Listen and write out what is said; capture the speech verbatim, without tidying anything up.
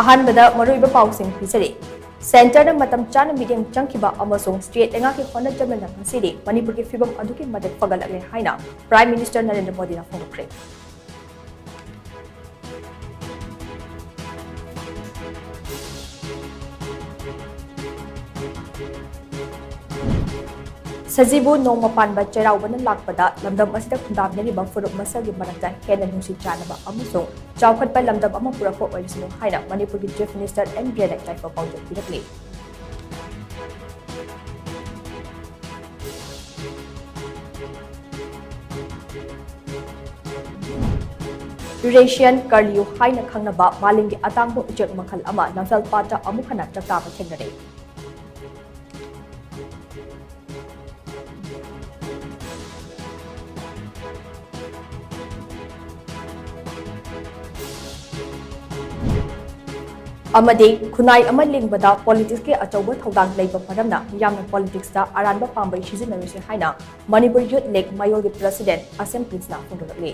ꯑꯍꯥꯟꯕꯗ ꯃꯔꯨꯑꯣꯏꯕ ꯄꯥꯎꯁꯤꯡ ꯄꯤꯖꯔꯤ꯫ ꯁꯦꯟꯇꯔꯅ ꯃꯇꯝ ꯆꯥꯅ ꯃꯤꯠꯌꯦꯡ ꯆꯪꯈꯤꯕ ꯑꯃꯁꯨꯡ ꯁ꯭ꯇꯦꯠ ꯂꯩꯉꯥꯛꯀꯤ ꯍꯣꯠꯅꯖꯃꯟꯅ ꯉꯁꯤꯗꯤ ꯃꯅꯤꯄꯨꯔꯒꯤ ꯐꯤꯕꯝ ꯑꯗꯨꯛꯀꯤ ꯃꯇꯤꯛ ꯐꯒꯠꯂꯛꯂꯦ ꯍꯥꯏꯅ ꯄ꯭ꯔꯥꯏꯝ ꯃꯤꯅꯤꯁꯇꯔ ꯅꯔꯦꯟꯗ꯭ꯔ ꯃꯣꯗꯤꯅ ꯐꯣꯡꯗꯣꯛꯈ꯭ꯔꯦ꯫ ꯁꯖꯤꯕꯨ ꯅꯣꯡꯃ ꯄꯥꯟꯕ ꯆꯩꯔꯥꯎꯕꯅ ꯂꯥꯛꯄꯗ ꯂꯝꯗꯝ ꯑꯁꯤꯗ ꯈꯨꯟꯗꯥꯃꯤꯟꯅꯔꯤꯕ ꯐꯨꯔꯨꯞ ꯃꯁꯦꯜꯒꯤ ꯃꯔꯛꯇ ꯍꯦꯟꯅ ꯅꯨꯡꯁꯤ ꯆꯥꯟꯅꯕ ꯑꯃꯁꯨꯡ ꯆꯥꯎꯈꯠꯄ ꯂꯝꯗꯝ ꯑꯃ ꯄꯨꯔꯛꯄ ꯑꯣꯏꯔꯁꯅꯨ ꯍꯥꯏꯅ ꯃꯅꯤꯄꯨꯔꯒꯤ ꯆꯤꯐ ꯃꯤꯅꯤꯁꯇꯔ ꯑꯦꯟ ꯕꯤꯔꯦꯟꯅ ꯌꯥꯏꯐ ꯄꯥꯎꯖꯦꯜ ꯄꯤꯔꯛꯂꯤ꯫ ꯔꯦꯁꯤꯌꯟ ꯀꯔꯂꯤꯌꯨ ꯍꯥꯏꯅ ꯈꯪꯅꯕ ꯃꯥꯂꯦꯝꯒꯤ ꯑꯇꯥꯡꯕ ꯎꯆꯦꯛ ꯃꯈꯜ ꯑꯃ ꯂꯝꯐꯦꯜ ꯄꯥꯠꯇ ꯑꯃꯨꯛ ꯍꯟꯅ ꯆꯥꯛꯇꯥꯕ ꯊꯦꯡꯅꯔꯦ꯫ ꯑꯃꯗꯤ ꯈꯨꯟꯅꯥꯏ ꯑꯃ ꯂꯤꯡꯕꯗ ꯄꯣꯂꯤꯇꯤꯛꯁꯀꯤ ꯑꯆꯧꯕ ꯊꯧꯗꯥꯡ ꯂꯩꯕ ꯃꯔꯝꯅ ꯃꯤꯌꯥꯝꯅ ꯄꯣꯂꯤꯇꯤꯛꯁꯇ ꯑꯔꯥꯟꯕ ꯄꯥꯝꯕꯩ ꯁꯤꯖꯤꯟꯅꯔꯣꯏꯁꯤ ꯍꯥꯏꯅ ꯃꯅꯤꯄꯨꯔ ꯌꯨꯠ ꯂꯤꯒ ꯃꯌꯣꯜꯒꯤ ꯄ꯭ꯔꯁꯤꯗꯦꯟꯠ ꯑꯁꯦꯝ ꯄ꯭ꯔꯤꯟꯁꯅ ꯐꯣꯡꯗꯣꯔꯛꯂꯤ꯫